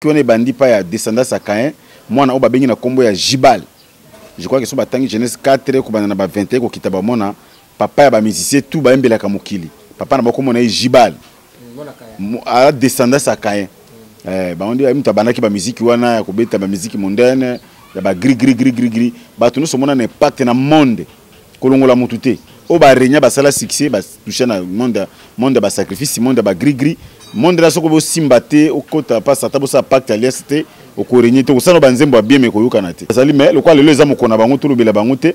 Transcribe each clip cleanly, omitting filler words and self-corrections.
Wana ebandi pa ya descendance ya Caïn, mwana oyo babengi na kombo ya Jibal. Je crois que so batangi Genèse 4 kobanda na ba 21 kokita bamona papa ya ba musiciens tout bayembelaka mokili. Papa na bango komona ye Jibal. A descendance ya Caïn. Eh, bango nde moto abandaki ba musique wana ya kobeta ba musique mondaine ya ba gris gris gris gris gris. Bato nyonso omona na impact na monde kolongola motu te oyo barenia basala succès batouche na monde monde ya basacrifice monde ya bagrigri monde na soki bosimba te okota mpasi ata bosala pacte alias te okorenye te okosala banzembo ya bien me koyokana te ezali mais lokola lelo eza mokona na bango tolobela bango te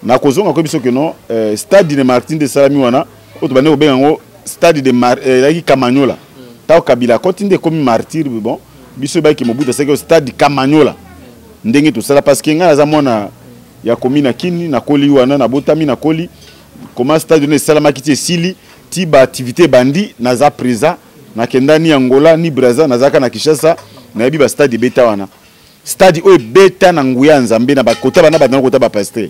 nakozonga koyebi soki no eh, stade de martin nde esalami wana oyo tobandi kobenga yango stade de eh, ezalaki kamanyola ntango kabila akoti nde ekomi martyr bon biso ebaki mobutu asalaki stade kamanyola ndenge tosala parce que ngai naza mwana ya komi na kini nakoli wana nabotami nakoli koma stade wana esalamaki ti esili ti baactivité ebandi naza présent nakenda ni angola ni braza nazalaka na kinshasa nayebi bastade ebeta wana stade oyo ebeta na nguya ya nzambe na bakota bana bato na kota bapaster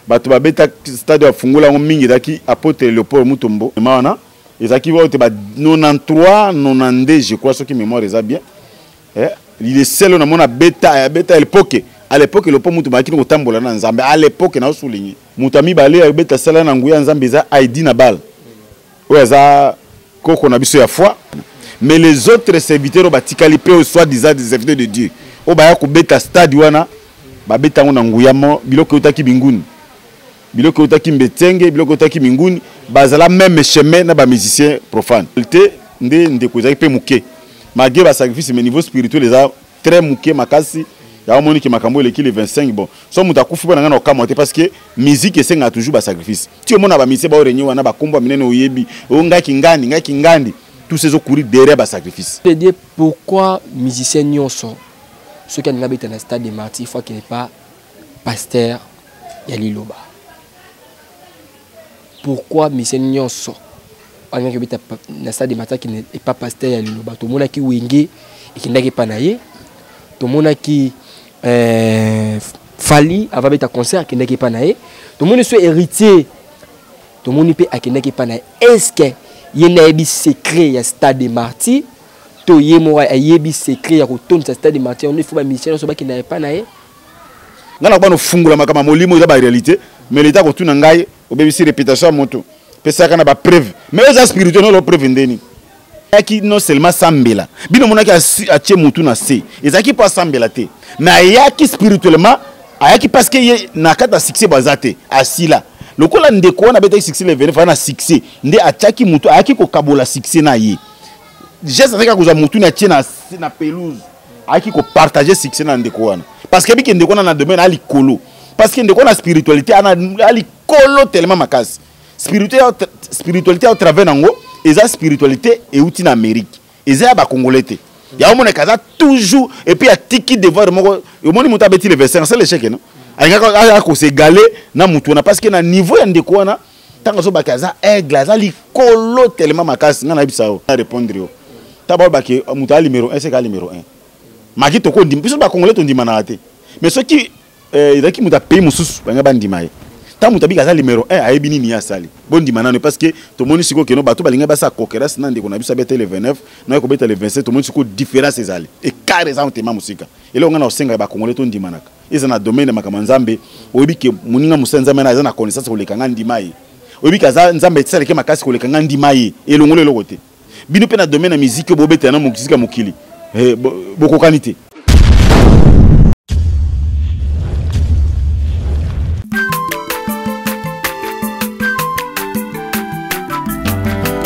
bato babeta stade bafungola yango mingi ezalaki apotre leopold mutombo ma wana ezalaki oyo te ba 93 92 je crois soki mémoire eza bien Eh, il est seul na mona beta ya beta à l'époque. À l'époque le po mutu bakini kotambola na Nzambe. À l'époque na souligner. Mutu mibale ya beta sala na nguya Nzambe eza ID na bal. Oyo aza koko na biso ya foi. Mais les autres serviteurs batikali pe soit disant des serviteurs de Dieu. Oyo baya kobeta stade wana babeta yango na nguya mo biloko eutaki binguni biloko eutaki mbetenge biloko eutaki minguni bazala meme chemin na bamusicien profane te nde ndeko ezalaki mpe moke malgré basacrifice mais niveau spirituel eza très moke makasi yango omoni ke makambo eleki le 25 bon so moto akufi mpo na ngai na okamwa te parce que musique esengaka toujours basacrifice ti omona bamusicien baorenye wana bakombo ya minene oyebi o ngai kingandi ngai kingandi tout ça ezocourir derrière basacrifice. Pourquoi musicien nyonso soki alingi abeta na stade de martyr faut akende pa pasteur ya liloba pourquoi musicien nyonso alingaki kobeta na stade de martyr akende epa pasteur ya liloba tomonaki wenge ekendaki epa na ye tomonaki euh, fali avant abeta concert akendaki epa na ye tomoni so héritier tomoni mpe akendaki epa na ye est ce que ye nde ayebi secret ya stade de martyr to ye moko ayebi secret ya kotondisa stade de martyr yango il faut bamusicien nyonso bakenda epa na ye ngai nakoba nofungola makambo ya molimo eza baréalité mais leta akotuna ngai obebisi réputation ya moto pesaka na bapreuve mais oyo eza spirituel nolo preuve ndeni ayaki non seulement sambela bino omonaki atie motu na se ezalaki mpo asambela te mais ayaki spirituellement ayaki parce que ye na kati ya succès baza te asila lokola ndeko wana abetaki succès levene faa na succès nde atiaki motu ayaki kokabola succès na ye geste azalaki kozwa motu na atie na, na pelouse ayaki kopartage succès na ndeko wana parce que ebiki ndeko wana na domaine alikolo parce que ndeko wana spiritualité alikolo tellement makasi spiritualité ya travers nango eza spiritualité euti na amérique eza ya bacongolais te yango omonaka aza toujours et puis atiki devoir moko omoni moto abeti le 25 c'est l'échec non alingaka akosegale na motu wana parce que na niveau ya ndeko wana ntango azobaki aza aigle aza likolo tellement makasi ngai nayebisa yo na répondre yo ntango balobaki moto aya numéro 1 seka numéro 1 maki tokondima biso bacongolais tondimanaka te mais soki eh, ezalaki moto ya pays mosusu balinga bandima ye ntango moto abiki aza numéro 1 ayebi nini ye asali bondima nano parce que tomoni sikoyo keno bato balingi basala concurrence na ndeko na biso abeta le 29 naye kobeta le 27 tomoni sikoyo différence ezali écart eza motema mosika eloko ngai na kosengaka bacongolais tondimanaka eza na domaine ya makambo ya nzambe oyebi ke moninga mosala nzambe na aza na connaissance koleka ngai ndima ye oyebi ke aza nzambe esaleke makasi koleka ngai ndima ye elongolo eloko te bino mpe na domaine ya miziki oyo bobetela na moziki ya mokili eh, bokokani te.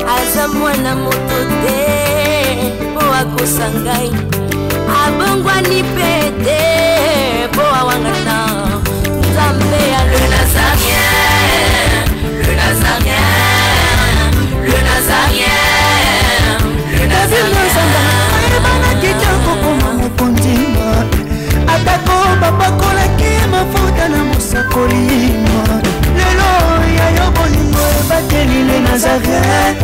Aza mwana moto te mpo akosa ngai abongwani mpe te mpo awangana nzambe ya le nazarien le nazarien le nazarien le nazarien ayebanaki te kokoma mokonzi atako bapakolaki mafuta na mosakoli lelo ya yo bolingo ebateli le nazaret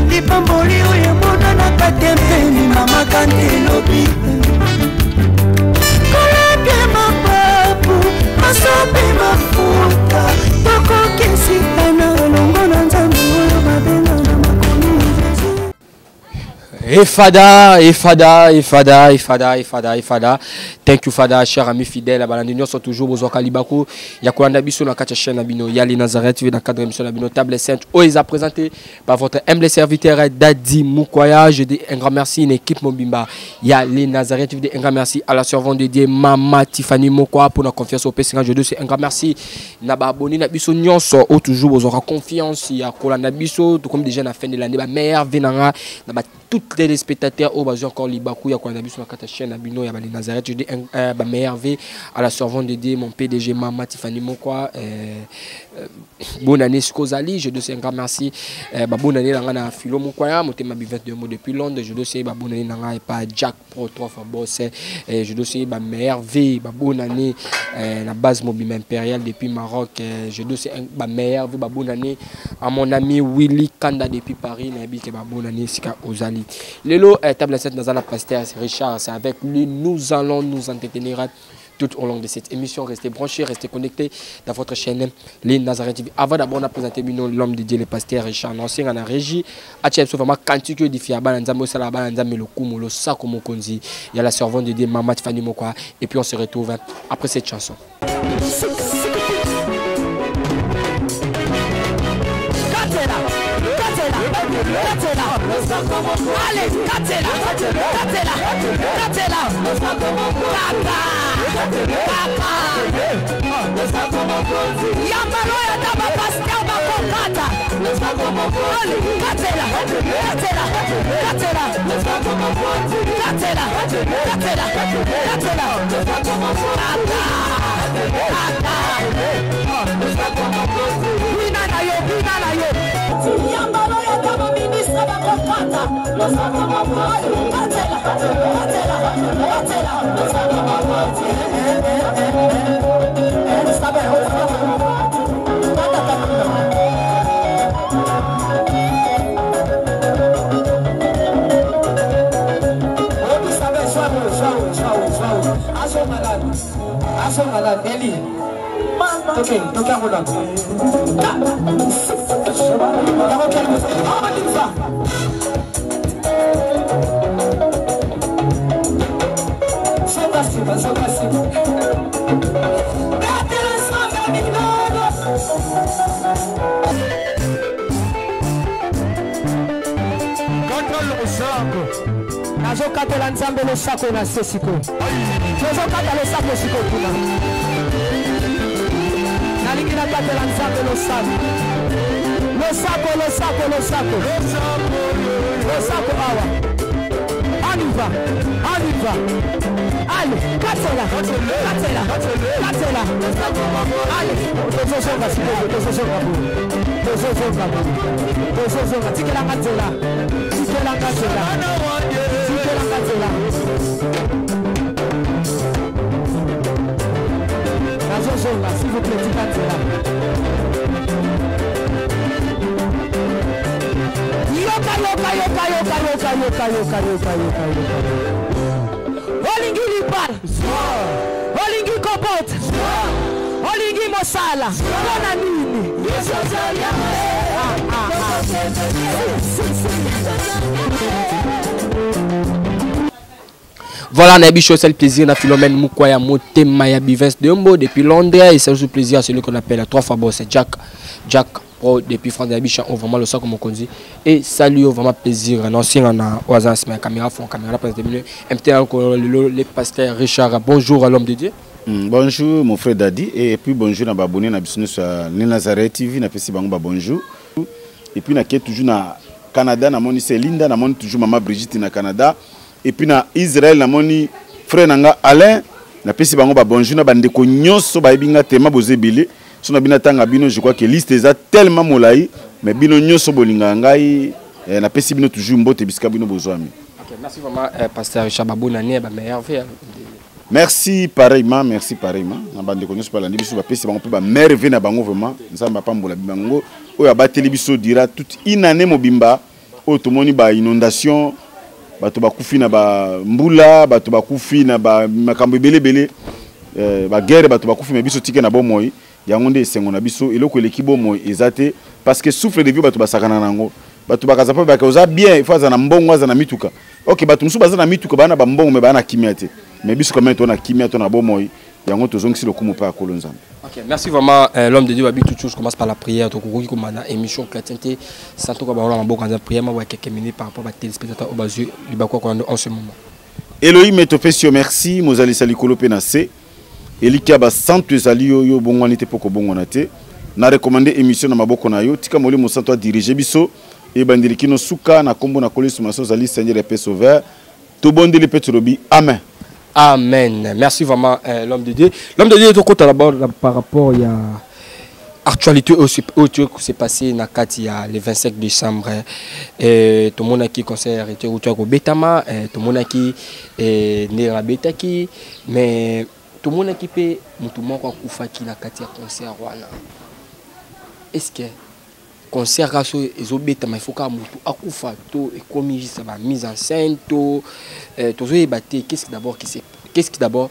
lipamboli oyo emonanaka te mpe limamaka nde lobi kolapia mapapu masope mafuta. Efada, Efada, Efada, Efada, Efada, Efada. Thank you, Fada, cher ami fidèle. Balandi nyonso toujours bozwaka libaku ya kolanda biso na kati ya chaîne na bino ya les Nazareth TV dans cadre émission na bino Table Sainte. Oyo eza présenté par votre humble serviteur Dadi Mukwaya. Je dis un grand merci une équipe mobimba ya les Nazareth TV. Un grand merci à la servante de Dieu Mama Tiffany Mukwa pour la confiance au PSNG. Je dis un grand merci na ba abonné na biso nyonso oyo toujours bozwaka confiance ya kolanda biso comme déjà na fin de l'année ba meilleur venanga na ba toutes les spectateurs oyo bazwi encore libaku ya kolanda biso na kati ya chaîne na bino ya bale Nazareth. Je dis un ba meilleur v à la servante de Dieu mon PDG Mama Tiffany Mokwa. Bonne année sikoyo ozali. Je dis un grand merci ba bonne année na nga na Philo Mokwaya motema bi 22 mois depuis Londres. Je dis ba bonne année na nga et pas Jack Pro 3 fois boss. Je dis ba meilleur v ba bonne année na base mobile impériale depuis Maroc. Je dis ba meilleur v ba bonne année à mon ami Willy Kanda depuis Paris. Nayebi ke ba bonne année sika ozali. Lelo table 7 naza na pasteur Richard. C'est avec lui nous allons nous entretenir tout au long de cette émission. Restez branchés, restez connectés dans votre chaîne Les Nazareth TV. Avant d'abord, on a présenté l'homme de Dieu, le pasteur Richard Nancé, en régie. Atia vraiment cantique édifié, bana nzambe osala, bana nzambe lokumu, losako mokonzi. Il y a la servante de Dieu, Mama Tiffany Mokwa. Et puis on se retrouve après cette chanson. Allez, katela, katela, katela, kaka, kaka. Yambalo ya taba pasteur bakokata. Allez, katela, katela, katela, katela, katela, katela, kaka, kaka. Bina na yo, bina na yo. Yambalo ya taba ministre bakokata. Katela, katela, katela. Eli. Ok, toka Roland. Nazokatela nzambe losako na se sikoyo. Tozokata losako sikoyo kuna. Nalingi nakatela nzambe losako, losako, losako, losako, losako awa. On y va, on y va. Allez, katela, katela, katela. Allez, tozozonga sikoyo, tozozonga boye, tozozonga boye, tozozonga. Tikelanga nzela, tikelanga nzela, tikelanga nzela. Nazozonga, s'il vous plaît, tika nzela. Yoka, yoka, yoka, yoka, yoka, yoka, yoka, yoka, yoka, yoka. Olingi libala, olingi kobota, olingi mosala, mpona nini? Ah, ah, ah. Si, si, si. Voilà, nayebi c'est le plaisir na Philomène Mukwaya Motema ya Bives de depuis Londres et c'est aussi plaisir à celui qu'on appelle trois fois boss Jack Jack Pro depuis France. Nayebi on vraiment le sac comme on dit et salut, vraiment plaisir non si on a au hasard mais caméra fond caméra présenté MT le pasteur Richard. Bonjour à l'homme de Dieu. Bonjour mon frère Dadi et puis bonjour na abonné na biso sur Nazareth TV, na pesi bango ba bonjour et puis na ke toujours na Canada, na moni Linda, na moni toujours maman Brigitte na Canada et puis na Israël, na moni frère nanga Alain, na pesi bango ba bonjour na bandeko nyonso ba yebinga tema bozebele so na bina tanga bino. Je crois que liste eza tellement molai, mais bino nyonso bolinga ngai, na pesi bino toujours mbote bisika bino bozwami. OK, merci vraiment pasteur Richard Babou nani ba meilleur vie. Merci pareillement, merci pareillement. Na bandeko nyonso balandi biso, bapesi bango mpe bamerveille na bango vraiment. Nzambe apambola bango oyo abateli biso dira toute une année mobimba oyo tomoni ba inondation, bato bakufi na bambula, bato bakufi na makambo ebele ebele, baguerre, bato bakufi, mais biso tike na bomoi. Yango nde esengo na biso. Eloko eleki bomoi eza te, parce que souffle de vie bato basakana nango. Bato bakaza mpo bake oza bien, il faut aza na mbongo, aza na mituka. Ok, bato mosusu baza na mituka, baa na bambongo, me baa na kimia te. Mais biso quand même to na kimia, to na bomoi. Yango tozongisi lokumu mpe ya Kolo Nzambe. Ok, merci vraiment, l'homme de Dieu. Babi, toute chose commence par la prière. Donc, on a émission chrétienté, sans tout cas, on a beaucoup de prière, moi, quelques minutes par rapport à téléspectateurs au Bazu, Libako, en ce moment. Elohim topesi yo merci, mozalisa likolo mpe na se, elikya basantu ezali yo, yo obongwani te mpo kobongwana te. Na recommande émission na maboko na yo, tika Molimo Santo adirige biso ebandeli kino suka, na nkombo na Nkolo Yesu Masiya ozali Seigneur mpe Sauveur. Tobondeli mpe tolobi amen. Amen. Merci vraiment, l'homme de Dieu. L'homme de Dieu, d'abord par rapport à actualité oyo s'est passé na kati ya le 25 décembre, tomonaki concert arrêté utu ya kobetama, tomonaki ndenge abetaki, mais tomonaki mpe motu moko akufaki na kati ya concert wana. Est ce que concert kaka so ezobetama, il faut kaka motu akufa, to ekomi juste ba mise en scène, to tozoyeba te? Qu'est-ce qui d'abord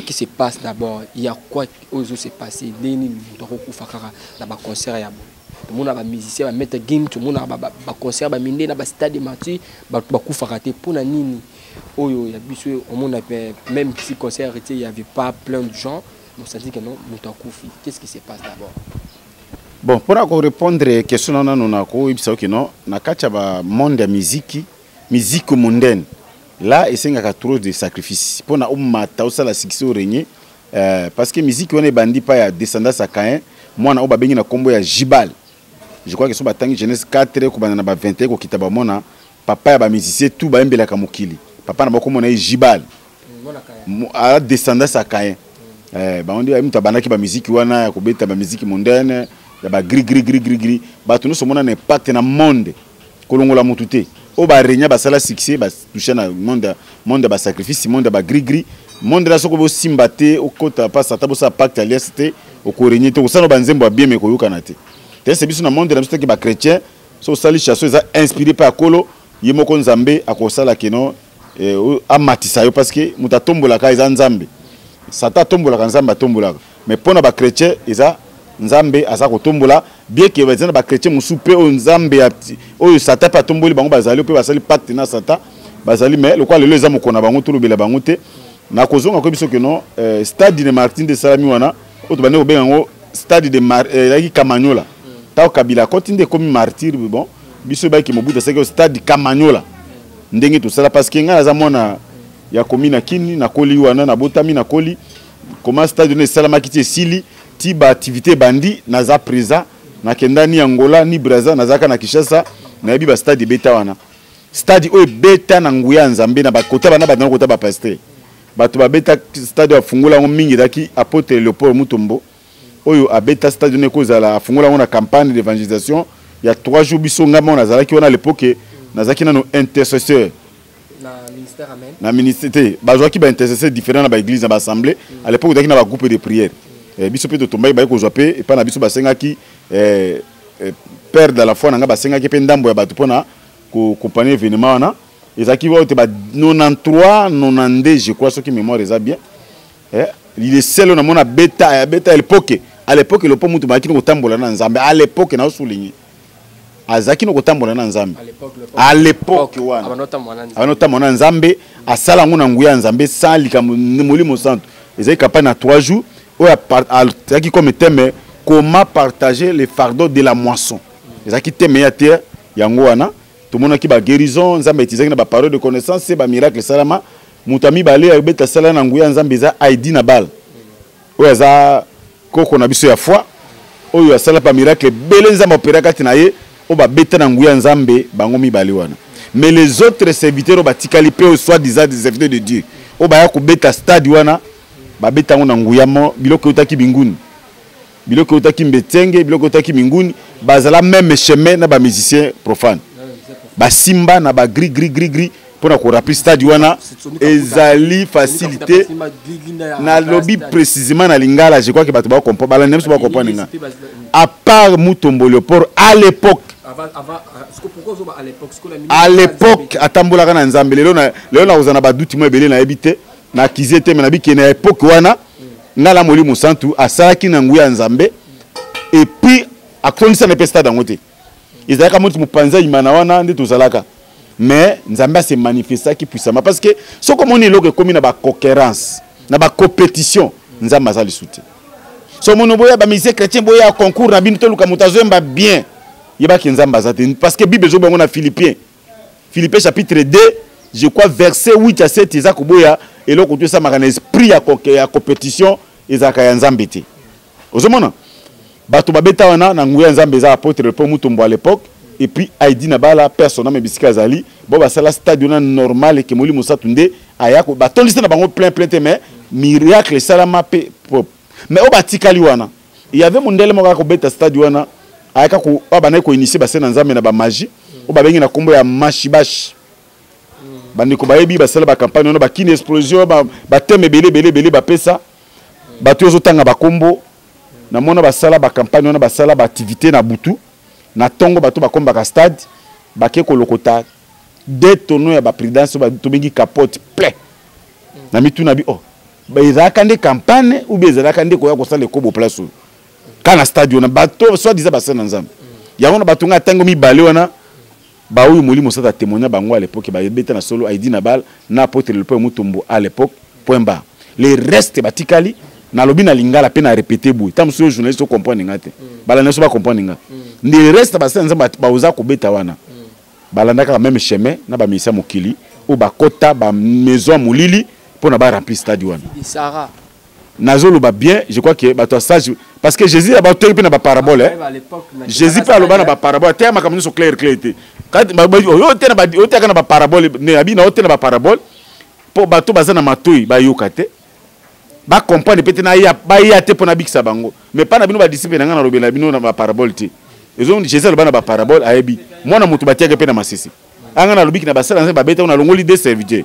qui se passe d'abord? Il y a quoi oyo ezo se passer? Ndenge nini moto akokufa kaka na baconcert ya boye? Tomona bamusicien, bamaître Gims, tomona baconcert baminde na bastade de Martyr, bato bakufaka te. Mpona nini oyo ya biso omona même si concert arrêté, il y avait pas plein de gens, on s'est dit que non, moto akufi? Qu'est-ce qui se passe d'abord? Bon, mpona korépondre question na nano, na koyebisa oke non, na kati ya bamonde ya miziki, musique mondaine là esengaka trop de sacrifice mpona omata, osala succès, orégner, parce que musique wana ebandi pa ya descendance ya Caïn, mwana oyo babengi na nkombo ya Jibal. Je crois que so batangi Genèse 4 kobanda na ba 21 kokita, bamona papa ya bamusicien tout bayembelaka mokili, papa na bakomona ye Jibal, a descendance ya Caïn. Bango nde moto abandaki bamusiki wana ya kobeta bamusiki mondaine ya bagri gri gri gri gri. Bato nyonso omona na impact na monde, kolongola motu te oyo barenia, basala succès, batouche na monde, monde ya basacrifice, monde ya bagri gri, monde na soki bosimba te, okota pa Satan, bosala pacte alliance te, okorenie te, okosala banzembo ya bien, me koyokana te. Tese biso na monde na biso teke bachrétien, so osali chanson eza inspiré mpe ya Kolo ye moko, Nzambe akosala keno amatisa yo, parce que moto atombolaka eza Nzambe. Satan atombolaka, Nzambe atombolaka, mais mpo na bachrétien eza Nzambe aza kotombola, bien ke eza na bachrétien mosusu mpe oyo Nzambe, oyo Satan mpe atomboli bango, bazali mpe basali pacte na Satan, bazali. Mais lokola lelo eza mokolo na bango, tolobela bango te. Nakozonga koyebi soki non, stade de Martyr nde esalami wana, oyo tobandi kobenga yango stade de ezalaki Kamanyola. Ntango Kabila akoti nde ekomi Martyr. Bon, biso ebaki Mobutu asalaki stade Kamanyola ndenge tosala, parce que ngai naza mwana ya komi na Kini, nakoli wana, nabotami, nakoli koma stade wana esalamaki ti esili, ti baactivité ebandi, naza présent. Nakenda ni Angola ni Braza, nazalaka na Kinshasa, nayebi bastade ebeta wana. Stade oyo ebeta na nguya ya Nzambe na bakota bana bandana kota bapasteur, bato babeta stade oyo afungola yango mingi ezalaki apôtre Léopold Mutombo, oyo abeta stade wana ekozala afungola yango na campagne d'évangélisation ya 3 jours. Biso, ngai moko nazalaki wana. À l'époque nazalaki nano intercesseur na ministère Amen. Na ministère te, bazwaki baintercesseur différent na baéglise, na baassemblée. À l'époque ozalaki na bagroupe de prière. Biso mpe totombaki, baye kozwa mpe epai na biso, basengaki père de la foi na ngai, basengaki mpe ndambo ya bato mpona koaccompagner événement wana. Ezalaki oyo te, ba 93, 92 je crois, soki mémoire eza bien. Il est seul oyo namona abeta, abeta à l'époque. À l'époque lopo mutu bazalaki na kotambola na Nzambe. À l'époque, na osouligne, azalaki na kotambola na Nzambe à l'époque wana, abanda otambola na Nzambe, asala yango na nguya ya Nzambe, sans likambo Molimo Santo. Ezalaki campagne na 3 jours oyo azalaki comme thème "Comment partager le fardeau de la moisson". Ezalaki thème ya te. Yango wana tomonaki baguérison, Nzambe etizaki na baparole de connaissance, bamiracle esalama. Moto ya mibale ayobeta asala na nguya ya Nzambe eza Aidi na bal, oyo aza koko na biso ya foi, oyo asala bamiracle ebele, Nzambe opéra kati na ye, oyo babeta na nguya ya Nzambe, bango mibale wana. Mais les autres serviteurs oyo batikali mpe, oyo soit disant des serviteurs de Dieu, oyo baya kobeta stade wana, babeta yango na nguya mo biloko eutaki binguni, biloko eutaki mbetenge, biloko eutaki minguni. Bazala même chemin na bamusicien profane, basimba na bagri gri gri gri mpona koremplir stade wana. Ezali facilité. Nalobi précisément na lingala, je crois que bato bacomprendre, balandi biso bacomprendre nga. À part Mutombo Léopold, à l'époque, à l'époque atambolaka na Nzambe. Lelo lelo nakozala na baduti mo ebele, nayebi te, nakize te, me nabi na époque wana nga na Molimo Santu asalaki na nguya ya Nzambe, et puis akondisa na mpe stade yango te. Ezalaka moti mopanzi ayimana wana nde tozalaka. Mais Nzambe ase manifestaki puissamment parce que soki omoni eloko ekomi na bacohérence, na bacompétition, Nzambe aza lisu te. So omoni boya bamusicien chrétien, boya concours na bino, toluka moto azoyemba bien, yebaki Nzambe aza te, parce que Bible ezobango na Philippiens chapitre 2, je crois verset 8 à 7, eza koboya eloko to esamaka na esprit ya compétition, ezalaka ya Nzambe te. Ozomona bato babeta wana na nguya ya Nzambe, eza apôtre Paul Mutombo à l'époque et puis Aidi na bala personne ame bisika azali bo basala stade wana normal eke Molimo Mosantu nde aya batondisi na bango plein plein te, mais miracle esalama mpe. Mais oyo batikali wana, il y avait mondele moko aka kobeta stade wana, ayaka oyo bandaki koinitier base na Nzambe na bamagie oyo babengi na nkombo ya Mashibashi. Bandeko bayebi, basala bacampagne wana, bakini explosion, bathème ebele ebele ebele bapesa bato oyo ozotanga bakombo. Namona basala bacampagne wana, basala baactivité na butu, na ntongo bato bakombaka stade, bake kolokota deux tonneaux ya baprudence oyo tobengi capote plein na mituna bi. Oh, ezalaka nde campagne ou bien ezalaka nde koya kosala ekobo place oyo kaka na stade wana, bato soit disant basala na Nzambe yango na bato ngai ntango mibale wana baoyo Molimo Sata témoigna bango à l'époque, babeta na solo Aidi na bal na apôtre le point Mutombo à l'époque, point barre. Les restes batikali, nalobi na lingala mpe na répété boye, ntango mosusu oyo journaliste ocomprendre nga te, balanda nyonso bacomprendre nga. Nde reste basala Nzambe baoza kobeta wana, balanda kaka même chemin na bamisia mokili oyo bakota bamaison ya molili mpo na baremplir stade wana. Sarah. Nazoloba bien, je crois que bato ya sage, parce que Jésus abateki mpe na baparabole, eh. Jésus mpe aloba na baparabole, ateya makambo nyonso clair clair te. Oyo te oteyaka na baparabole, abi na ote na baparabole mpo bato baza na matoi bayoka te, bacomprendre mpe te, baya te mpo nabikisa bango. Mais mpa na bino badisciple na ngai, nalobela bino na baparabole te. Jésus aloba na baparabole, ayebi mwana moto batiaka mpe na masese. Anga nalobiki na basala Nzambe babeta, nalongoli deux serviteurs,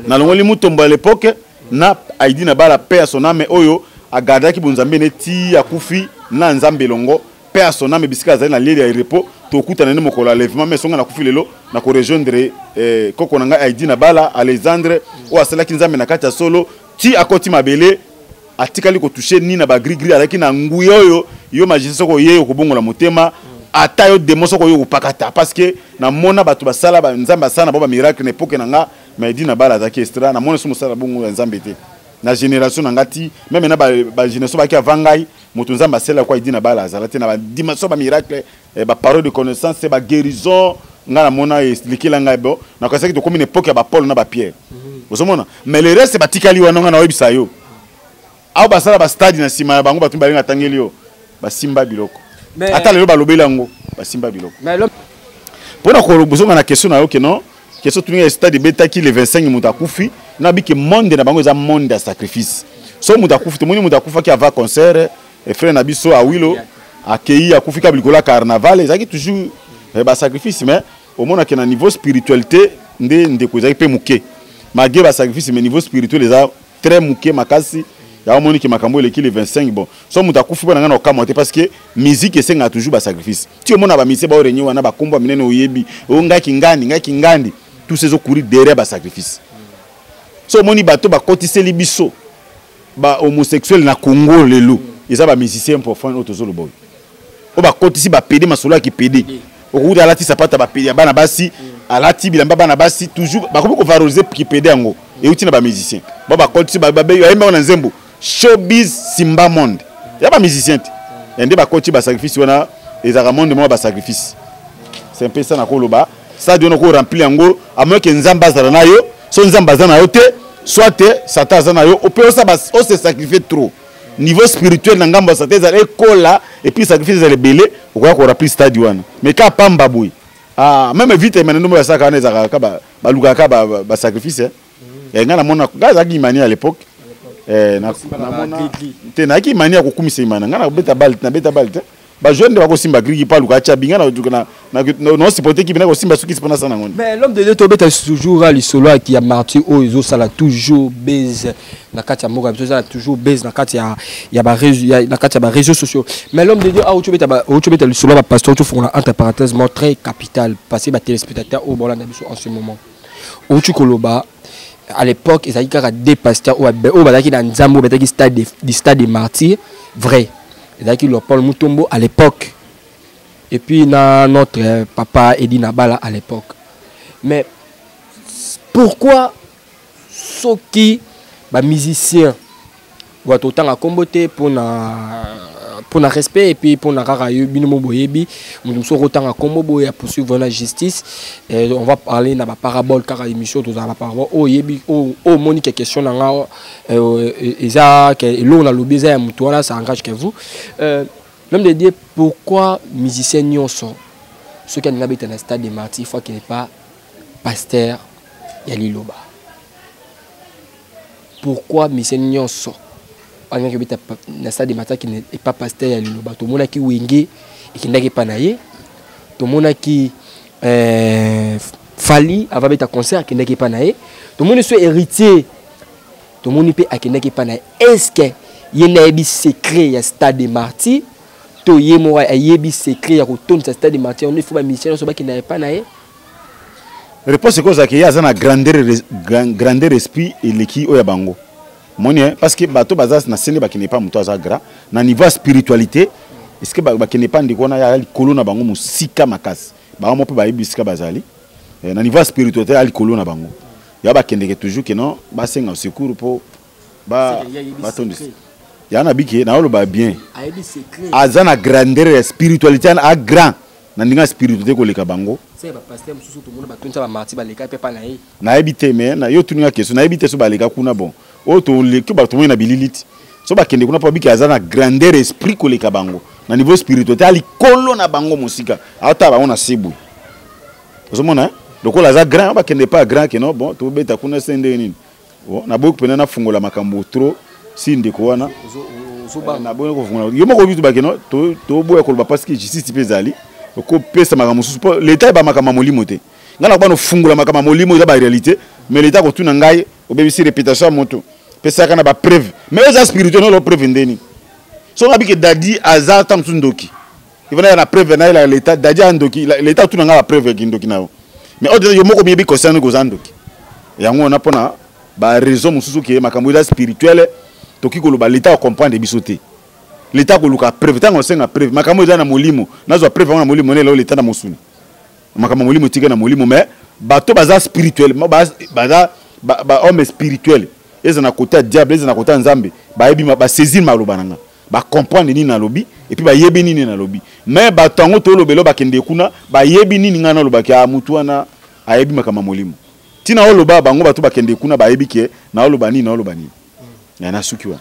nalongoli Mutombo à l'époque na Aidi na bala, paix à son âme, oyo agardaki bonzambe neti akufi na Nzambe elongo, paix à son âme, bisika azali na lieu ya repos, tokutana nde mokolo ya enlèvement. Mais songa nakufi lelo, na korejoindre koko na ngai Aidi na bala Alexandre, oyo asalaki Nzambe na kati ya solo ti akoti mabele, atikali kotouche ni na bagrigri. Azalaki na nguya oyo yo magicien soki oye okobongola motema, ata yo demo soki oyo okopakata, parce que namona bato basala Nzambe asala na bao bamiracle na époque na nga. Mais Edi na bala azalaki extra, namona so mosala bongo ya Nzambe te na génération na nga ti même na bagénération baki avant ngai. Moto Nzambe asala kwa Edi na bala azala te na badimension, bamiracle, baparole de connaissance, baguérison, ngai namona elekela ngai. Bo nakasaki tokomi na époque ya bapaul na bapierre, ozomona. Mais le reste batikali wana, ngai naoyebisa yo, awa basala bastade na nsima ya bango, bato balinga atangeli yo, basimba biloko. Ata lelo balobeli yango, basimba biloko. Mpona kozonga na question na yo, ke non, question tuninga stade ebetaki le 25, moto akufi, nabi ke monde na bango eza monde ya sacrifice. So moto akufi, tomoni moto akufaki avant concert, frère na biso Awilo akei, akufi kaka likolo ya carnaval. Ezalaki toujours basacrifice, mais omonake na niveau spiritualité nde ndeko ezalaki mpe moke, malgré basacrifice, mais niveau spirituel eza très moke makasi. Yango omoni ke makambo eleki le 25. Bon, so moto akufi, mpo na ngai na okamwa te, parce que musique esengaka toujours basacrifice. Ti omona bamisie baorenye wana, bakombo ya minene oyebi, oyo ngai kingandi, ngai kingandi, tout ça ezocourir derrière basacrifice. So omoni bato bakotiseli biso bahomosexuel na Congo lelo, eza bamusicien profane oyo tozoloba, oyo oyo bakotisi bapédé, masolo ya kipédé. Okokuta alati sapata bapédé ya bana basi, alati bilamba bana basi, toujours bakomi kovaloriser kipédé. Yango euti na bamusicien bo bakotisi, bayembango na nzembo showbiz simba monde ya bamusicien te. Ya nde bakoti basacrifice wana, ezalaka monde moko basacrifice. C'est un peu ça. Nakoloba stade wana okoremplir yango à moins ke Nzambe azala na yo. So Nzambe aza na yo te, soit te Satan aza na yo, ope ose sacrifier trop niveau spirituel na ngambo ya Satan ezala ekola, et puis sacrifice ezala ebele, okoya koremplir stade wana. Mais ka pamba boye, ah, même vite emene ndombo basalaka wana, ezalaka kaka balukaka basacrifice. Ngai namona, ngai azalaki imani à l'époque, namona te, nayaki imani ya kokumisa imana. Ngai nabeta bale, nabeta bale te, bajoueur nde bakosimba griki mpo aluka atya binga nosupporte kibi nakosimba sukisi mpo nasala nango. Mais l'homme de Dieu, tobeta toujours lisolo ya martyr oyo ezosala toujours buzz na kati ya mboka biso, ezala toujours buzz na kati ya baréseaux sociaux. Mais l'homme de Dieu, auti obeta lisolo ya bapasteur, auti ofongola entre parenthèse mot très capital, parce que batéléspectateur oyo bolanda biso en ce moment, outi koloba à l'époque ezalaki kaka deux pasteurs oyo bazalaki na Nzambe, oyo bataki stade du stade de martyr vrai, ezalaki le Paul Mutombo à l'époque. Et puis na notre papa Eddy Nabala à l'époque. Mais pourquoi soki ba musicien bato otanga nkombo te mpona respect et puis mpona kaka yo bino mo boyebi moto mosusu okotanga nkombo boye ya poursuivre na justice? On va parler na baparabole kaka, émission tozala baparabole. Oyo oyebi, oyo omoni ke question na nga eza ke eloko nalobi eza ya motu wana, ça engage que vous. L'homme de Dieu, pourquoi musicien nyonso soki alingi abeta na Stade de Martyr, il faut qu'il n'est pas pasteur ya liloba? Pourquoi musicien nyonso alingaki obeta na Stade de Martyr akende epa pasteur ya liloba? Tomonaki Wenge ekendaki epa na ye, tomonaki Fally ava beta concert akendaki epa na ye, tomoni so Héritier, tomoni mpe akendaki epa na ye. Est ce que ye nde ayebi secret ya Stade de Martyr to ye moko ayebi secret ya kotondisa Stade de Martyr yango, il faut bamusicien nyonso bakenda epa na ye? Réponse ekozalaka ye aza na grandeur esprit eleki oyo ya bango moni, parce que bato baza na sene bakende pa moto aza grand na niveau ya spiritualité. Est ce que bakende pa ndeko wana ya likolo na bango mosika makasi? Bango mo mpe bayebi esika bazali na niveau ya spiritualité ya likolo na bango, ya bakendeke toujours ke non, basenga secours mpo batondisa ya na biki. Naoloba bien, aza na grandeur ya spiritualité, a grand na ndenge ya spiritualité koleka bango. Nayebi te, mais na yo tuninga question, nayebi te so baleka kuna. Bon, oyo toleki bato tomoni na bilili ti so bakende kuna mpo biki aza na grandeur esprit koleka bango na niveau spiritualité, alikolo na bango mosika, aotala bango na se boye. Ozomona lokola aza grand, bakende pa grand ke non, bon, tobeta kuna se ndenge nini. Bon, naboyi mpena nafungola makambo trop si ndeko wana, naboyi kofungola yo moko bitu bakeno toboya koloba parce que justice mpe ezali okopesa makambo mosusu mpo leta yeba makambo ya molimo te. Ngai nakoba nofungola makambo ya molimo, eza baréalité, mais leta kotuna ngai obebisi réputation ya moto, pesaka na bapreuve. Mais oyo eza spirituel, nolo preuve ndeni? So nga bike Dadi aza ta mosusu ndoki, ivana ya na preuve na ye leta Dadi aza ndoki, leta otuna ngai bapreuve ya kindoki na yo. Mais oyo yo moko miyebi conscient koza ndoki yango wana, mpona baraison mosusu ke makambo eza spirituel, toki koloba leta acomprendre biso te. Leta koluka preuve, ntango osenga preuve, makambo eza na molimo, nazwa preuve yango na molimo nelo leta na mosuni. Makambo ya molimo etika na molimo. Mais bato baza spirituel, baza bahomme spirituel, eza na côté ya diable, eza na côté ya Nzambe, bayebi, basaisir maloba na nga, bacomprendre nini nalobi et puis bayebi nini nalobi. Mais bato yango tolobela bakende kuna, bayebi nini ngai nalobaki. A mutu wana ayebi makambo ya molimo, ntina oloba bango bato bakende kuna bayebi ke naoloba nini, naoloba nini. Ya nasuki wana.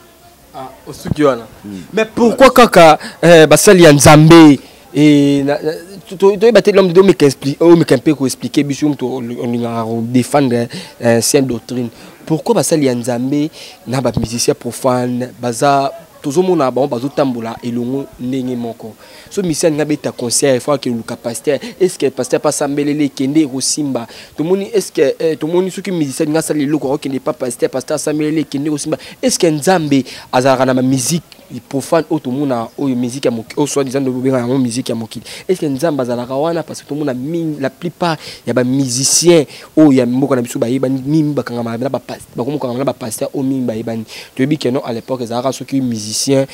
Ah, osuki wana. Mais pourquoi kaka basali ya Nzambe? Toyeba te, l'homme omeka mpe koexpliquer biso, moto olingaka kodéfendre sainte doctrine, pourquoi basali ya Nzambe na bamusicien profane baza, tozomona bango bazotambola elongo ndenge moko? So musicien alingi abeta concert, il faut akoluka pasteur. Est ce que pasteur mpe asambeleli ekende ekosimba? Tomoni, est ce que tomoni soki musicien alingi asala eloko, akokende pa pasteur, pasteur asambeleli ekende ekosimba? Est ce que Nzambe azalaka na bamusique profane oyo tomona, oyo musique ya mokili, oyo soit disant bobenga yango musique ya mokili? Est ce que Nzambe azalaka wana? Parce que tomona mingi, la plupart ya bamusicien oyo ya mboka na biso bayebani mingi bakangama na bakomokangama na bapasteur oyo mingi bayebani. Toyebi ke non, à l'époque ezalaka soki musicien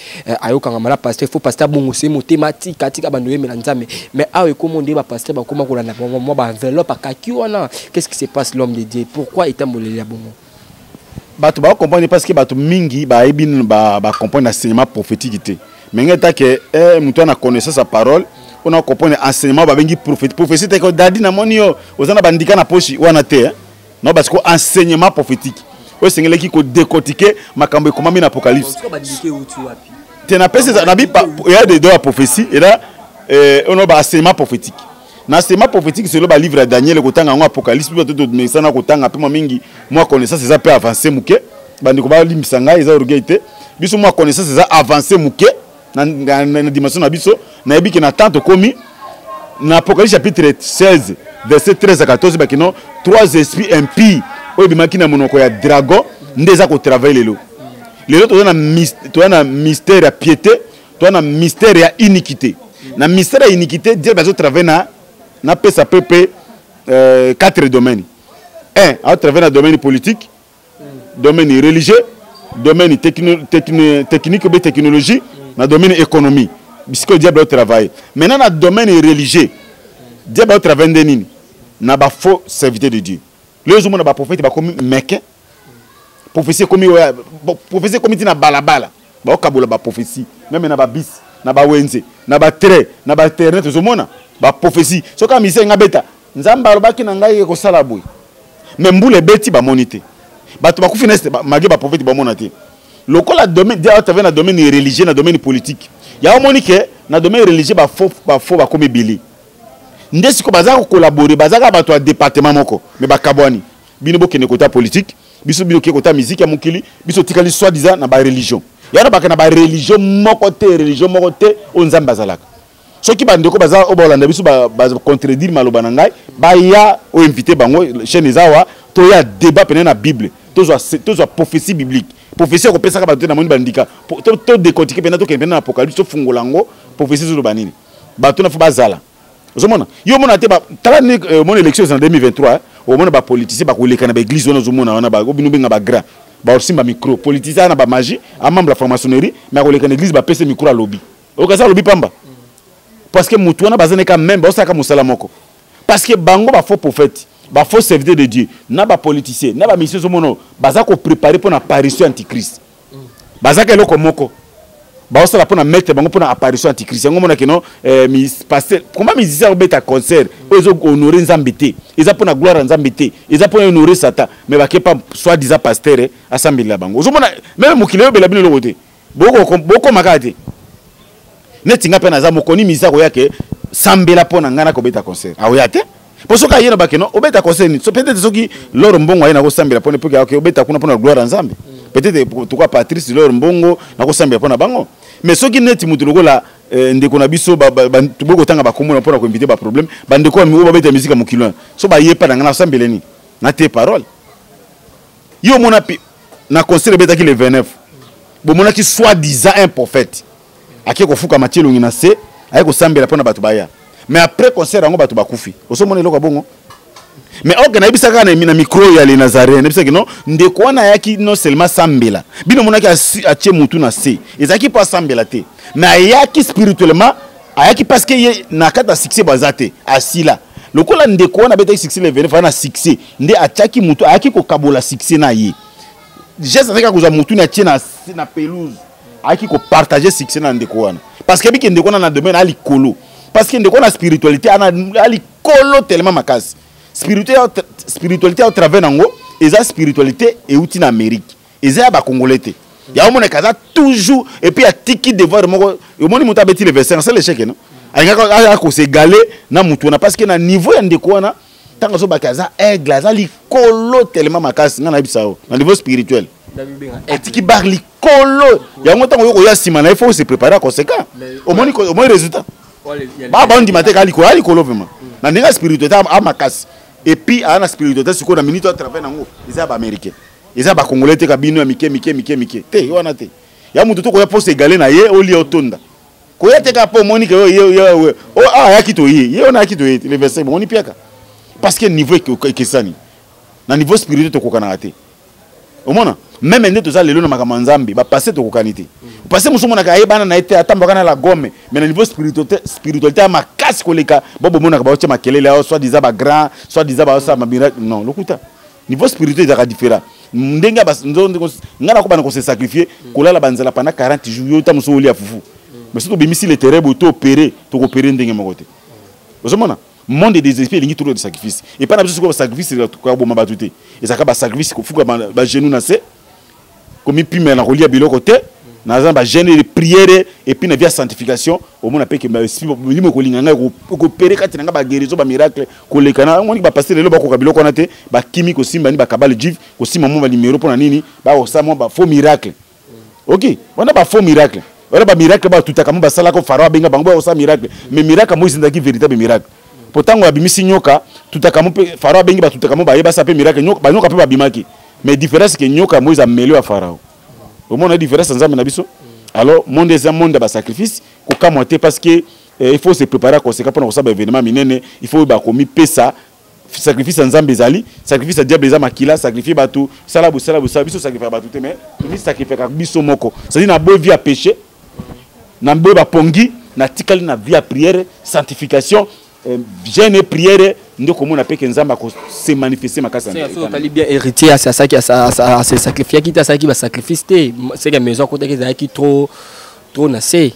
ayokangama na pasteur, faut pasteur abongose motema, tika tika bando oyembela Nzambe. Mais awa ekoma nde bapasteur bakoma kolanda mwa baenveloppe akaki wana. Qu'est ce qui se passe, l'homme de Dieu? Pourquoi etamboleli ya bongo? Bato bakocomprendre parce que bato mingi bayebi bacomprendre enseignement prophétique te. Mais ngai take moto ana connaissance ya parole, mpona comprendre enseignement babengi prophétie. Prophétie te Dadi namoni yo oza na bandika na poche wana te, non, parce que enseignement prophétique oyo esengelaki kodécortiquer makambo ekomami na Apocalypse te. Napesi nabi ya de do ya prophétie eza oyo ba enseignement prophétique. Na enseignement prophétique, selo balivre ya Daniel, kotanga yango, Apocalypse, mpe bato tomesana kotanga mpe mwa mingi, mwa connaissance eza mpe avance moke. Bandeko balimbisa ngai, eza orgueil te. Biso mwa connaissance eza avance moke na dimension na biso. Nayebi ke na temps tokomi na Apocalypse chapitre 16 verset 13 à 14, bakino trois esprits impies oyo ebimaki na monoko ya dragon nde eza kotravailler lelo. Lelo toza na mystère ya piété, toza na mystère ya iniquité. Na mystère ya iniquité, diable azotravailler na, napesa mpe quatre domaines. Un, azotravailler na domaine politique, domaine religieux, domaine technique obe technologie, na domaine économie. Bisiko diable aotravaille maintenant na domaine religieux, diable aotravaille nde nini? Na bafaux serviteur de Dieu. Lelo ozomona baprophète bakomi meke, prophétie ekomi, prophétie ekomi ntina balabala, baokabola baprophétie même na babisi, na bawenze, na batrait, na bainternet. Ozomona baprophétie, soki amise nga beta, Nzambe alobaki na ngai ekosala boye, mais mbula ebeti, bamoni te, bato bakufi na este, malgré baprophète bamona te. Lokola domaine dia otave na domaine religieux, na domaine politique, ya omoni ke na domaine religieux bafaux, bafaux bakomi ebele. Nde sikoyo baza kocollaborer, baza kaka bato ya département moko, mais bakabwani. Bino bokende kota politique, biso bino oke kota musique ya mokili, biso otikali soi disant na bareligion. Yana baka na bareligion moko te, religion moko te oyo Nzambe azalaka. Soki bandeko baza oyo baolanda biso bacontredire maloba na ngai, baya oyo invité bango, chaîne eza awa, toya débat pene na Bible, tozwa prophétie biblique. Prophétie akopesaka bato te. Namoni bandika todécortiquer mpena, tokende mpena na Apocalypse, tofungola yango, prophétie ezoloba nini. Bato na fo bazala, ozomona yo omona te. Tala, omona élection eza na 2023, omona bapoliticien bakoleka na baeglise wana. Ozomona wana bino benga bagrand, baosimba micro, politicien aza na bamagie, amembre ya franc-maçonnerie, mais akoleka na église, bapese micro, alobi. Okasa alobi pamba, parce que motu wana baza neka même, baosalaka mosala moko, parce que bango bafaux prophète, bafaux serviteur de Dieu, na bapoliticien, na bamission, ozomona baza kopréparer mpo na apparition antichrist. Bazaka eloko moko baosala mpo na mettre bango mpo na apparition antichrist. Yango omonaki no pasteur, comment musicien akobeta concert oyo ezohonore Nzambe te, eza mpo na gloire ya Nzambe te, eza mpo na honore Satan, mais bakepa soi disant pasteur asambelela bango. Ozomona même mokili oyobela bino eloko te, bokoma kaka te. Neti nga mpe naza mokoni, musicien akoya ke sambela mpo na ngai nakobeta concert, akoya te. Mpo soki aye na bakeno obeta concert nini? So peut-être soki Loro Mbongo aye, nakosambela mpona mpo ke obeta kuna mpona gloire ya Nzambe. Peut-être toka Patrice Loro Mbongo, nakosambela mpona bango. Mais soki neti motu lokola ndeko na biso, bokotanga bakomona mpona koinvite baproblème, bandeko oyo babeta musique ya mokili wana, so bayepa na ngai, nasambele nini? Na te parole. Yo omona na concert ebetaki le 29, bomonaki soi disant un prophète ake kofukama, tie elongi na se, aye kosambela mpona bato baya, mais après concert yango bato bakufi. Ozomona eloko ya bongo? Mais oke nayebisaka kaka na micro ya le Nazaréen, nayebisaki non, ndeko wana ayaki non seulement sambela, bino omonaki atie mutu na se, ezalaki mpo asambela te, mais ayaki spirituellement, ayaki parce que ye na kati ya succès baza te, asila. Lokola ndeko wana abetaki succès le 29 na succès, nde atiaki mutu, ayaki kokabola succès na ye. Geste azalaki kozwa mutu na atie na pelouse, ayaki kopartage succès na ndeko wana, parce que ebiki ndeko wana na domaine alikolo, parce que ndeko wana spiritualité alikolo tellement makasi. Spiritualité au travers nango eza spiritualité euti na Amérique, eza ya bacongolais te. Yango omonaka aza toujours, et puis atiki devoir moko. Omoni moto abeti le 25, c'est l'échec. No alingaka akosegale na motu wana, parce que na niveau ya ndeko wana, ntango azobaki aza aigle, aza likolo tellement makasi. Ngai nayebisa yo, na niveau spirituel atiki bar likolo. Yango ntango oyo koya nsima na ye, faut se préparer à conséquent. Omoni, omoni résultat, bandima te, kaka likolo, alikolo vraiment na ndenge ya spiritualité amakasi. Et puis aya na spiritualité sikoyo na minute atravaille nango, eza ya baaméricain, eza bacongolais te, ka bino ya mike mike mike mike te wana te. Ya moto to koya mpo segale na ye, olia otonda, koya te kaka mpo omoni ke ayaki toye, ye wana ayaki toye te. Le 25 bomoni piaka, parce que niveau ekesani. Na niveau spirituel tokokanaka te. Omona même nde toza lelo na makambo ya Nzambe, bapasse tokokani te. Passe mosu omonaka ayebana na ye te, atambwaka na la gomme, mais na niveau spiritualité ya makasi koleka bo bomonaka baotia makelele ao, soit disant bagrand, soit disant baosala bamiracle. Non, lokuta. Niveau spirituel ezalaka différent. Ndenge ngai nakobana kose sacrifier, kolala banzala pendant 40 jours, yo ta mosu olia fufu, mais soki tobimisi le terrain boye, toopere, tokopere ndenge moko te. Ozomona monde des esprits elingi trop de sacrifice epai na biso. Sikoyo basacrifice koboma bato te, ezalaka basacrifice kofuka bagenou na se, komipimela na kolia biloko te, naza na bajeûne de prière, et puis na vie ya sanctification. Omona mpe ke milimo ekolinga ngai, ekopere kati na ngai, baguérison, bamiracle koleka na omoni. Bapaster lelo bakoka biloko wana te, bakimi kosimba ni bakabbale juive, kosimba mwa banimero. Mpo na nini? Bakosala mwa bafaux miracle. Ok, wana bafaux miracle wana, bamiracle batutaka mo basalaka, Pharaon abenga bango bakosala miracle, mais miracle Moïse ezalaki véritable miracle, po ntango abimisi nyoka tutaka mo, mpe Pharaon abengi batutaka mo, bayebasa mpe miracle, banyoka mpe babimaki, mais différence ke nyoka Moïse ameli ya Pharaon. Omona différence ya Nzambe na biso? Alors monde eza monde ya basacrifice, kokamwa te, parce que il faut se préparer à conséquent mpona kosala baévénement minene. Il faut bakomipesa sacrifice ya Nzambe ezali, sacrifice ya diable eza makila, sacrifie bato, sala bosala bosala. Biso sacrifiaka bato te, mais tomisacrifiaka biso moko, c'est-à-dire na boye vie ya péché, na boye bapongi, Natikali na vie ya prière, sanctification, jeûne et prière, nde komona mpe ke Nzambe akose manifeste makasi. Otali bien, héritier asaki ase sacrifiaki te, asalaki basacrifice te, seke maison akotaki ezalaki trop trop na se.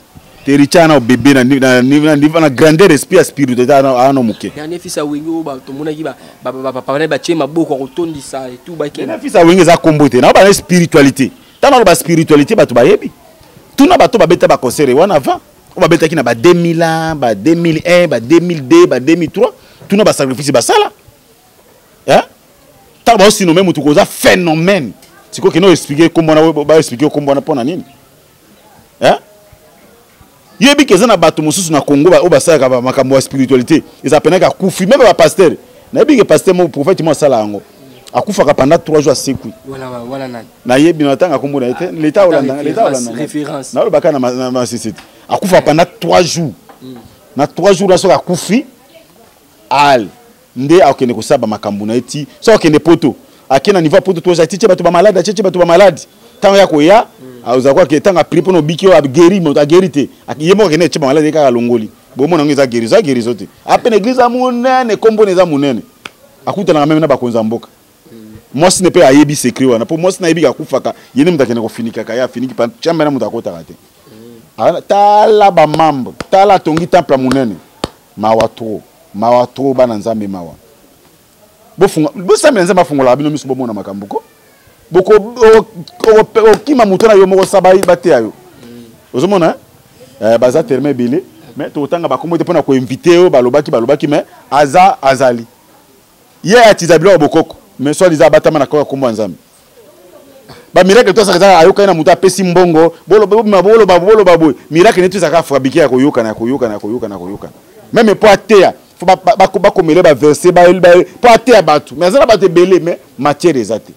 Héritier ana obebe na grandeur, esprit ya spiritualité ana moke. Dernier fils ya Wenge oyo tomonaki bapapa na batie maboko ya kotondisa etu. Dernier fils ya Wenge eza kombo te, na bana spiritualité. Ntango naloba spiritualité, bato bayebi, tuna bato babeta baconcert wana avant, oyo babetaki na ba 2001, ba 2001, ba 2002, ba 2003, tuna basacrifice basala. Ntango baosinome motu koza phénomène, sikoyo kende oexpliquer kombo wana, baexpliquer kombo wana mpo na nini? Yebi ke eza na bato mosusu na Congo oyo basalaka makambo ya spiritualité, eza penaka akufi. Même bapasteur, nayebi ke pasteur moko, prophète mo asala yango, akufaka pendant 3 jours, asekwi. Nayebi na ntanga kombo na ye te, leta olanda, leta olanda, nalobaka na masese te. Akufa pendant 3 jours, na 3 jours na soki akufi ale nde akokende kosala bamakambo na ye ti soki akende Poto, ake na niveau ya Poto, toza titie bato bamaladi, atietie bato bamaladi. Ntango ya koya, azala kwake, ntango aprie mpona obiki oyo agéri moto, agéri te, ye moko akende etie bamaladi, ye kaka alongoli. Bomona yango eza guérison, eza guérison te. Apene église ya monene, kombona eza monene, akutanaka même na bakonzi ya mboka. Mwasi ne mpe ayebi secret wana, mpo mwasi nayebi akufaka, ye nde moto akende kofinikaka ye, afiniki chambe na moto akotaka te. Tala bamembre, tala atongi temple ya monene. Mawa trop, mawa trop, bana Nzambe, mawa. Bofunga, bosambela, Nzambe afungolaka bino miso, bomona makambo ko okima moto na yo moko sa bateya yo. Ozomona baza terme ebele, mais tokotanga bakombo te mpona koinvite oyo balobaki balobaki, mais aza azali ye atiza biloko bokoko, mais soit liza abatama na koka kombo ya Nzambe. Bamiracle to asaka ezaka ayokani na moto apesi mbongo, boloba boloba boloba boye. Miracle neti ezalaka fabriqué ya koyokana, ya koyokana, ya koyokana, ya koyokana. Même mpo ateya, fo bakomele baverset mpo ateya bato, mais aza na bato ebele, mais matière eza te.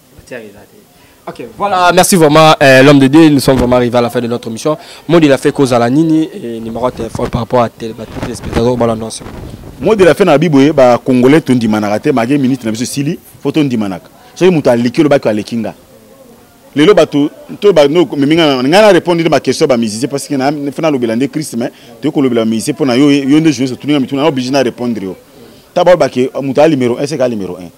Ok, voilà, merci vraiment, l'homme de Dieu. Nous sommes vraiment arrivés à la fin de notre émission. Mot de la fin cause à la nini et numéro de téléphone par rapport à tel, bah, tous les spectateurs, voilà, non. Mot de la fin na biboye, ba Congolais tondimanaka te, mage minute na biso sili, faut tondimanaka. Soki moto aleki, olobaki aleki nga. Lelo bato to ba no meminga nga na répondre ma question ba musicien, parce que na fana nalobela nde Christ, mais toyei kolobela musicien mpo na yo, yo nde journaliste, otuninga mituna, na obligé na répondre yo. Ta balobaki moto aya numéro 1, seka numéro 1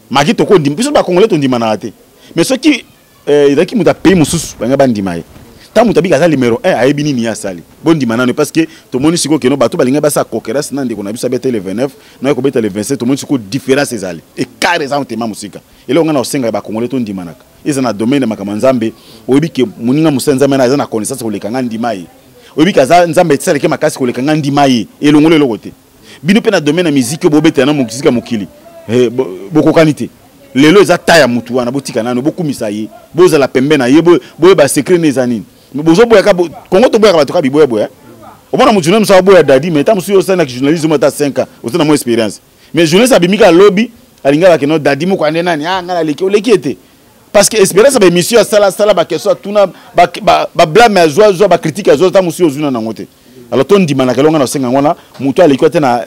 maki tokondima biso bacongolais tondimanaka te, mais soki ezalaki moto ya pays mosusu, balinga bandima ye. Ntango moto abiki aza numéro 1, ayebi nini ye asali, bondima nano, parce que tomoni sikoyo keno bato balingi basala concurrence na ndeko na biso abeta le 29, naye kobeta le 27. Tomoni sikoyo différence ezali, écart eza motema mosika. Eloko ngai na kosengaka bacongolais, tondimanaka. Eza na domaine ya makambo ya Nzambe, oyebi ke moninga mosala Nzambe na aza na connaissance koleka nga, ndima ye. Oyebi ke aza Nzambe etisaleke makasi koleka nga, ndima ye. Elongolo eloko te. Bino mpe na domaine ya miziki oyo bobetela na moziki ya mokili, bokokani te. Lelo eza ta ya mutu wana, botika nano, bokumisa ye, bozala pembe na ye, boyeba secret ne eza nini. Bozoboyaka Kongo, toboyaka bato kaka biboyaboya. Omona motu journaliste mosusu aboya dadi, mais ta mosusu yo osalaki journalisme ata 5 ans, oza na mwa expérience, mais journaliste abimi kaka lobi, alingi alaki no dadi moko ande nani. Ah, ngai naleki, oleki ye te, parce que expérience ya baémission asala asala, baquestion atuna, bablame azwa azwa, bacritique azwa, ta mosusu ozwi na nango te. Alors tondimanaka. Elonga na osenga yango wana, moto aleki te na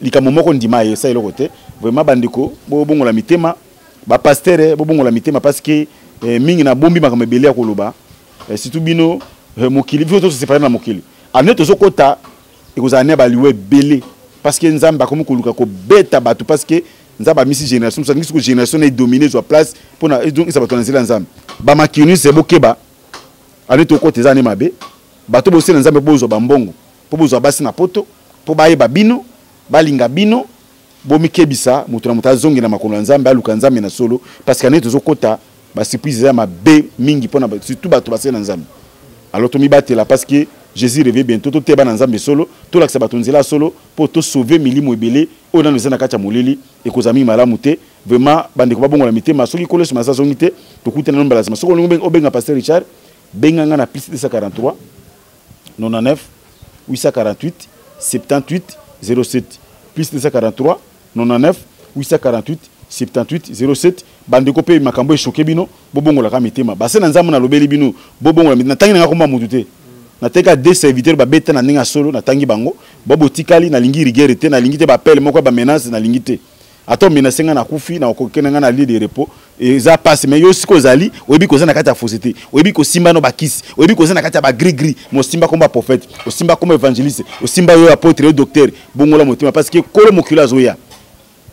likambo moko, ndima ye, esa eloko te. Vraiment bandeko, bobongola mitema, bapasteur bobongola mitema, parce que mingi nabombi makambo ebele ya koloba, surtout bino mokili biso tosepare na mokili ane tozokota, ekozala ne baliwa ebele, parce que Nzambe akomi koluka kobeta bato, parce que Nzambe amisi génération mosusu, alingi soko génération na edomine, ezwa place mpona eza bato na nzela ya Nzambe. Bamakinise, bokeba, ane tokota eza ane mabe. Bato bosela Nzambe, bozwa bambongo mpo bozwa basi na Poto, mpo bayeba bino, balinga bino, bomikebisa. Moto na moto azongela makolo ya Nzambe, aluka Nzambe na solo, parce que ane tozokota, basurprise eza mabe mingi mpona surtout bato basela na Nzambe. Alors tomibatela, parce que Jésus revient bientôt. Toteba na Nzambe solo, tolakisa bato nzela ya solo mpo tosauve milimo ebele oyo nano eza na kati ya molili. Ekozala mingi malamu te. Vraiment bandeko, babongola mitema. Soki Nkolo Yesu masa azongi te, tokutana no mbala nsima. Soki olingi obenga pasteur Richard, benga nga na plus 243 99 848 78 07, plus 243 99 848 78 07. Bandeko, mpe makambo echoquer bino, bobongolaka mitema. Base na Nzambe, nalobeli bino, bobongola mitema. Natangi nanga komba mutu te, nateka deux serviteurs babeta na ndenge ya solo, natangi bango bo botikali. Nalingi rigueur te, nalingi te bapele moko ya bamenace, nalingi te. Ata omenase ngai nakufi na okokende ngai na lieu de repos eza pasi, mais yo sikoyo ozali oyebi koza na kati ya fausseté, oyebi kosimba no bakisi, oyebi koza na kati ya bagris-gris, mais osimba komba prophète, osimba komba évangéliste, osimba yo apôtre, yo docteur. Bongola motema, parce que kolo mokili azoya.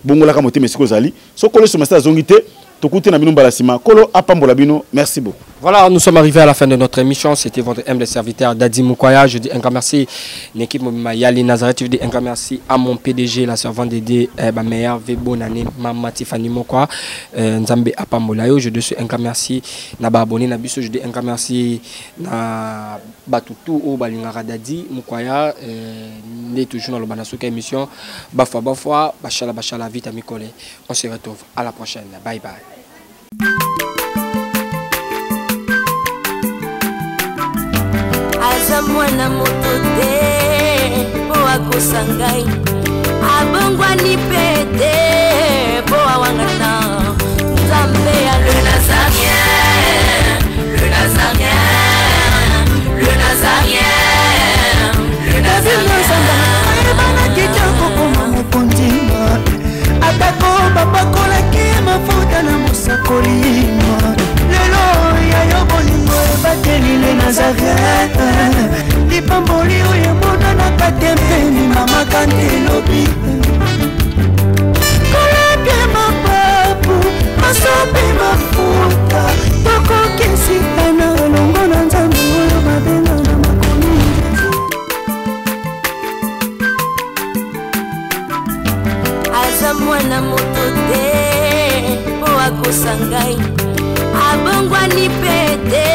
Bongolaka motema esika ozali. So kolo soma azongi te, tokuti na bino mbala nsima. Kolo apambola bino. Merci beaucoup. Voilà, nous sommes arrivés à la fin de notre émission. C'était votre humble serviteur Dadi Mukwaya. Je dis un grand merci à l'équipe Mobima Yali Nazareth. Je dis un grand merci à mon PDG, la servante de ma meilleure V, bonne année, Mama Tiffany Mokwa, Nzambe Apambolayo. Je dis un grand merci na ba abonné na biso. Je dis un grand merci na batutu o balingaka Dadi Mukwaya. Né toujours dans le Banasuka émission. Bafwa bafwa, bachala bachala, vite amikole. On se retrouve à la prochaine. Bye bye. Aza mwana moto te po akosa ngai, abongwani pe te po awangana Nzambe ya le Nazarien, le Nazarien, le Nazarien, le Nazarien. Ayebanaki te kokoma mokonzi, atako bapakolaki mafuta na mosakoli. Lelo ya yo bolingo ebateli le Nazareth, lipamboli oyo emonanaka te mpeni mama kante elobi kolapia mapapu masope mafuta tokokesitana elongo na Nzambe oyo babenga na makomi. Aza mwana moto te po akosa ngai, abongwani pe te.